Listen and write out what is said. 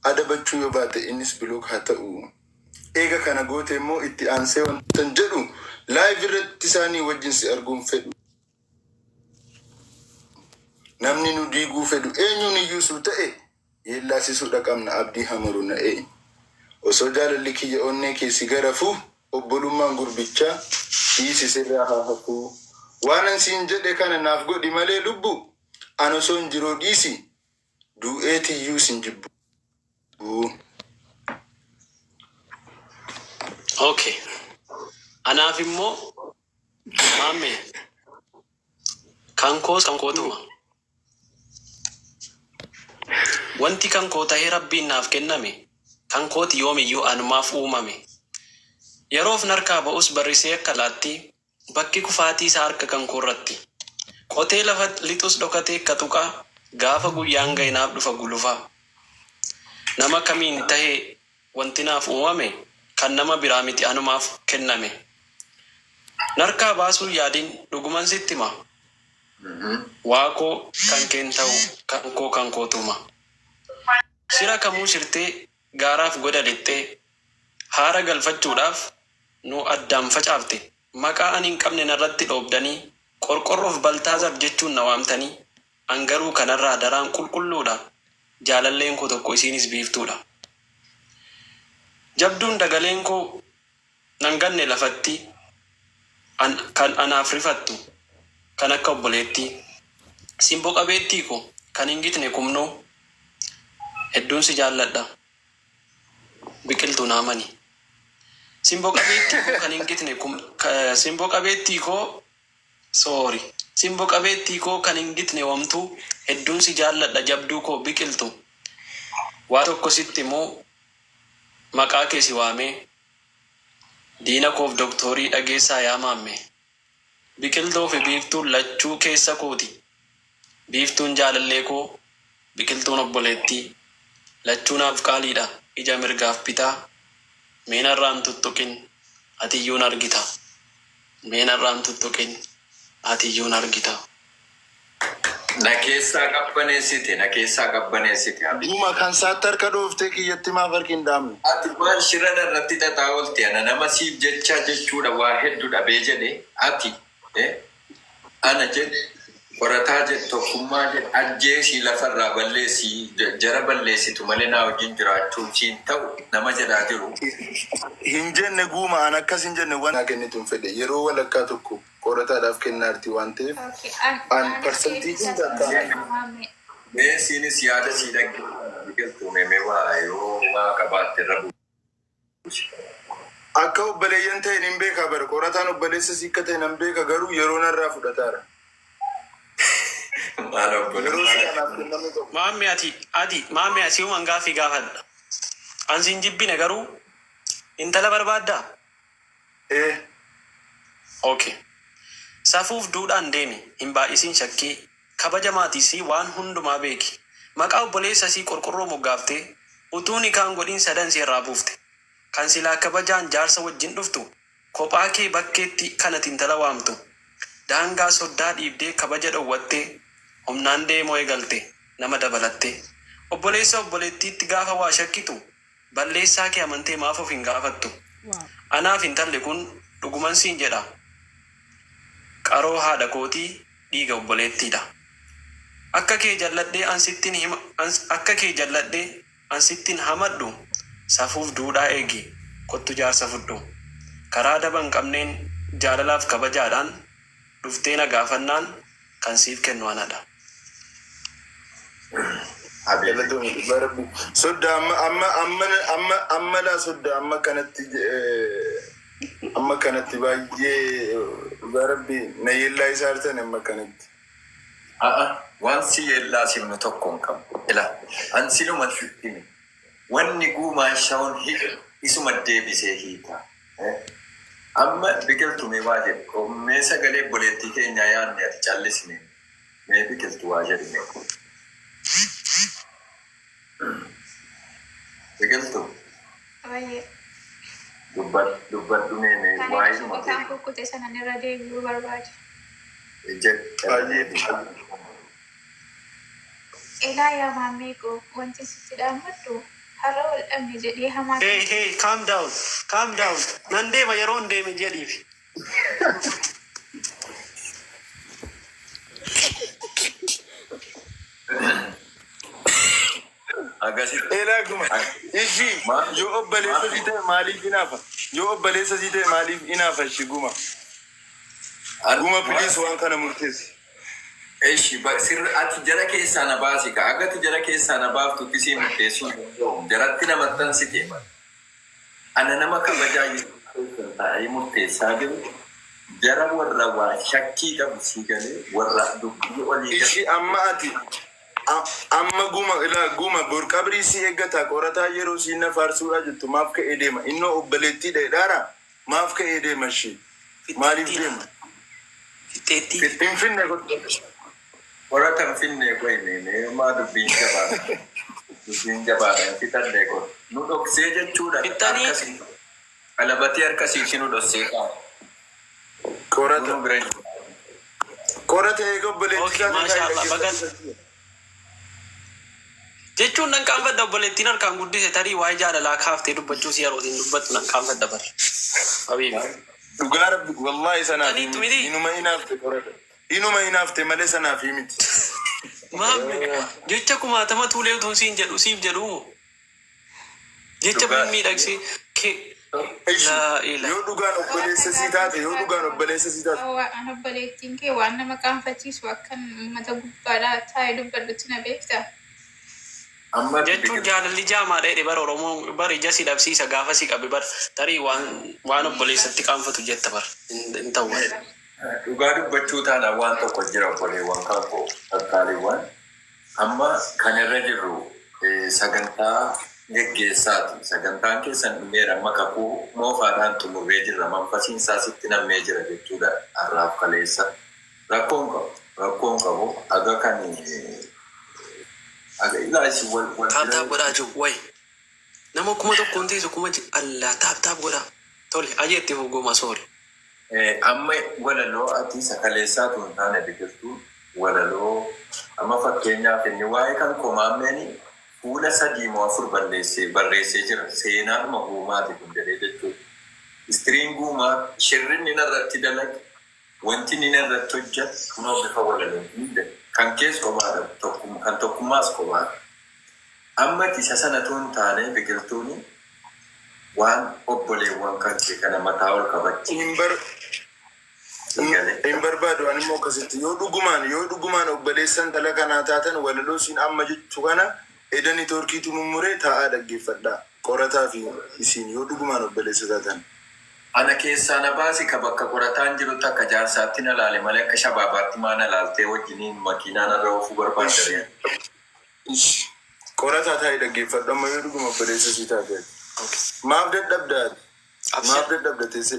Adabachuu yoo baate innis block haa ta'u. Eega kana goote immoo itti aansee wantan jedhu live irratti isaanii wajjin si arguu hin fedhu. Namni nu diiguu fedhu eenyuun iyyuu suu ta'e yeellaasisuudha qabna abdii hamaru na'ee. Osoo jaalalli kiyya onnee kee si garafuu obbolummaan gurbichaa dhiisi sirraa haa hafuu. Waanan siin jedhe kana naaf godhi malee lubbu an osoon jiruu dhiisi duu'eetiyyuu sin jibbu. Okay. Anaaf immoo maammee kan koos kan kootuma. Wanti kan koo tahee Rabbiin naaf kenname kan kooti yoomiyyuu anumaaf uumame. Yeroof narkaa ba'us barrisee akka laattii Bakki kufaatii isaa harka kan koorratti. Qotee lafa lixus dhokatee akka tuqaa gaafa guyyaan gahe naaf dhufa gulufaa. Nama kamiin tahe wanti naaf uumame kan nama biraa miti anumaaf kenname. Narkaa baasuu hin yaadin dhuguman sitti hima. Waa koo kan keen tahu kan koo kan kootuuma. Shira kamuu shirtee gaaraaf goda lixxee haara galfachuudhaaf nu addaan facaafte. Maqaa ani hin qabne narratti dhoobdanii, Qorqorroof Baltaazar jechuun na waamtanii, an garuu kanarraa daraan qulqulluudha, jaalalleen koo tokko isiinis Biiftuudha. Jabduun dagaleen koo nan ganne lafatti, an kan anaaf rifattu kan akka obboleettii. Simbo qabeettii ko kan hin gitne kumnoo, hedduun si jaalladha. Biqiltu na amani. Simbo qabeettii koo kan hin gitne kum simbo qabeettii koo sorry simbo qabeettii koo kan hin gitne wamtuu hedduun si jaalladha jabduu koo biqiltu waa tokko sitti himuu maqaa kee si waamee diina koof doktoorii dhageessaa yaa maamme biqiltuu fi biiftuun lachuu keessa kooti Biiftuun jaalallee koo, biqiltuun obboleettii. Lachuu naaf qaaliidha ija mirgaaf bitaa. Mee narraa hin tuttuqin atiyyuu hin argita. Mee narraa hin tuttuqin atiyyuu hin argita. Na keessaa qabbaneessite, na keessaa qabbaneessite Habibi. Dhuguma kan saatti harka dhooftee kiyyatti maaf harki hin dhaamne? Ati maal shira narratti xaxaa oolte ana nama siif jechaa jechuudha waa heddu dhabee jedhe ati eh Ana jedhi, qorataa jedhi, tokkummaa jedhi, ajjeesii lafarraa balleessi, jara balleessitu malee naa wajjin jiraachuun siin ta'u nama jedhaa jiru. Hin jenne guuma an akkas hin jenne wan naa kennitu hin fedhe yeroo walakkaa tokko qorataadhaaf kennaarti waan ta'eef Okay, an an anis parsantii deebisaa hunda siin akka kenna maammee. Mee siinis yaada sii dhaggeeffanna biqiltuu mee mee waa yoo waa qabaatte irra buusi. Akka obboleeyyan ta'e nin beeka bar qorataan obboleessa sii akka ta'e nan beeka garuu yeroo narraa fudhataara. Maal Yeroo obbolummaa si anaaf kennamuu qabu. Maamme ati ati maamme ati siuman gaaffii gaafadha. An sin jibbine garuu intala barbaaddaa? Ee. Ok. Safuuf duudhaan deemi hin baay'isin shakkii kabaja maatii sii waan hundumaa beeki. Maqaa obboleessa sii qorqorroo moggaaftee utuu nikaa hin godhin sadan si irraa buufte. Kan silaa kabajaan jaarsa wajjin dhuftu kophaa kee bakkeetti kan ati intala waamtu. Daangaa soddaa dhiibdee kabaja dhowwattee humnaan deemuu eegalte nama dabalattee. Obboleessa obboleettiitti gaafa waa shakkitu balleessaa kee amantee maaf of hin gaafattu? Anaaf intalli kun dhuguman siin jedha qaroo haadha kootii dhiiga obboleettiidha. Akka kee jalladhee an sittin hima akka kee jalladhee An sittin hamadhu Safuuf duudhaa eegi kottu jaarsa fudhu Karaa daba hin qabneen jaalalaaf kabajaadhaan Dhuftee na gaafannaan kan siif kennu anadha. Habibi. Galatoomi dhugaa rabbi. Sodda amma amma amma amma amma laa sodda amma kanatti amma kanatti baay'ee dhugaa rabbi na yeellaa isaa artani amma kanatti. A'a waan si yeellaasifnu tokko hin qabnu. Ila an siluman sitti hime. Wanni guumaan shawon hidhe isuma deebisee hiika. Amma biqiltu mee waa jedhi. Mee sagalee obboleettii keenyaa yaanne ati callisi mee. Mee biqiltu waa jedhi mee. Biqiltu Baay'ee. dubbadhu dubbadhu mee mee Kan waa'ee kutaan kukkute sanan irra deebi'uu barbaade. Jedhi irra Baay'ee deebi'i. Elaa yaa maammee koo wanti sitti dhaammadhu Har'a wal dhabne jedhee hamaa Hey, hey, calm down, calm down. Nan deema yeroo hin deeme jedhiif. Akkasitti. Eelaa guma. Ishii yoo obboleessa sii ta'e maaliif hinaafa? Yoo obboleessa sii ta'e maaliif hinaafa ishii guma? Guma, please, waan kana murteessi. Eshi, sirri ati jara keessaa na baasi ka agati jara keessaa na baaftutti sii murteessuu hin danda'u. Jaratti na maxxansite. Ana nama kabajaa jiru taa'ee murteessaa jiru jara warra waa shakkii qabu sii galee warra dubbii olii galu. Ishii amma ati amma guma ilaa guma bor qabrii si eeggata. Qorataa yeroo siin na faarsuudhaa jettu maaf ka'ee deema? Innoo obboleettii dheedhaara, maaf ka'ee deema ishii? Maaliif deema? Fixeettii. Finfinne godhu. Qoratan finne qoyne maa dubbiin jabaadha. Dubbiin jabaadha hin fixannee kun. Nu dhoksee jechuudha. Fixxanii? Harkasii. Qalabatii harkasiitti nu dhoksee ta'a. Qorata. Nu bira hin jiru. Qorata eega obboleettii Okay, taate maasha Allah, taa'ee bagan. Jechuun nan qaanfadha, obboleettiin harkaan guddise tarii waa'ee jaalalaa kaaftee dubbachuu si yeroo isin dubbattu nan qaanfadha bar. Habiibi. Dhugaa rabbi, wallaahi sanaaf Fixxaniitu miti. Inuma hinaafte qorata. Inuma hinaafte malee sanaaf miti. Maammi jecha kumaatama tuulee utuun siin jedhu siif jedhu jecha Dhugaa. miidhagsee kee. Ishi Laa ilaa. yoo dhugaan obboleessa sii taate, yoo dhugaan obboleessa sii taate. Waan obboleettiin kee waan nama qaanfachiisu akkan uummata gubbaadhaa taa'ee dubbadhutti na beekta. Amma Jechuun jaalalli jaamaadha jedhe bara Oromoon bar, ija si dhabsiisa gaafa si qabe bar, tarii waan obboleessatti qaanfatu jetta bar hin ta'u bar. Dhugaa dubbachuu taanaan waan tokko jira, obboleewwan kan koo kakkaaliiwwan. Amma kan irra jirru sagantaa geggeessaati. Sagantaan keessan dhumeera, amma kakuu moofaadhaan xumurree jirra. Manfasiin isaa sitti nammee jira jechuudha har'aaf kaleessa. Rakkoon qabu. Rakkoon qabu. Aga kan aga ilaa isin wal wal Tap tap godhaa jiru wayi. Nama 1000 teessu kuma allaa tap tap godhaa. Tole, ajee itti fuguma soori. Amma walaloo ati sakaleessaatu hin taane biqiltuu walaloo amma fakkeenyaaf inni waa'ee kan komaammeen fuula sadii moo afur balleessee barreessee jira. Seenaadhuma guumaati kun jedhee jechuudha. Istiriin guumaa shirrinni narratti dalage, wanti inni narratti hojjetu kunoo bifa walalootiin jedhe. Kan kees kophaadha, kan tokkummaas kophaadha. Amma ati isa sanatu hin taane biqiltuuni waan obboleewwan kan kee kana mataa ol qabachi. Hin bar hin barbaadu ani immoo akkasitti. Yoo dhugumaan obboleessan dhala kanaa taatan, walaloo siin amma jechuu kana edani toorkiitu mummuree taa'aa dhaggeeffadhaa. Qorataa fi isiin yoo dhugumaan obboleessa taatan. Ana keessaa na baasi ka bakka qorataan jirutti akka jaarsaatti na laale malee akka shabaabaatti maa na laaltee wajjiniin makiinaan irra oofuu barbaadde. Ishi. Qorataa taa'ee dhaggeeffadhu amma yoo dhuguma obboleessa sii taate. Maaf dadhabdaa? Maaf dadhabda teessee?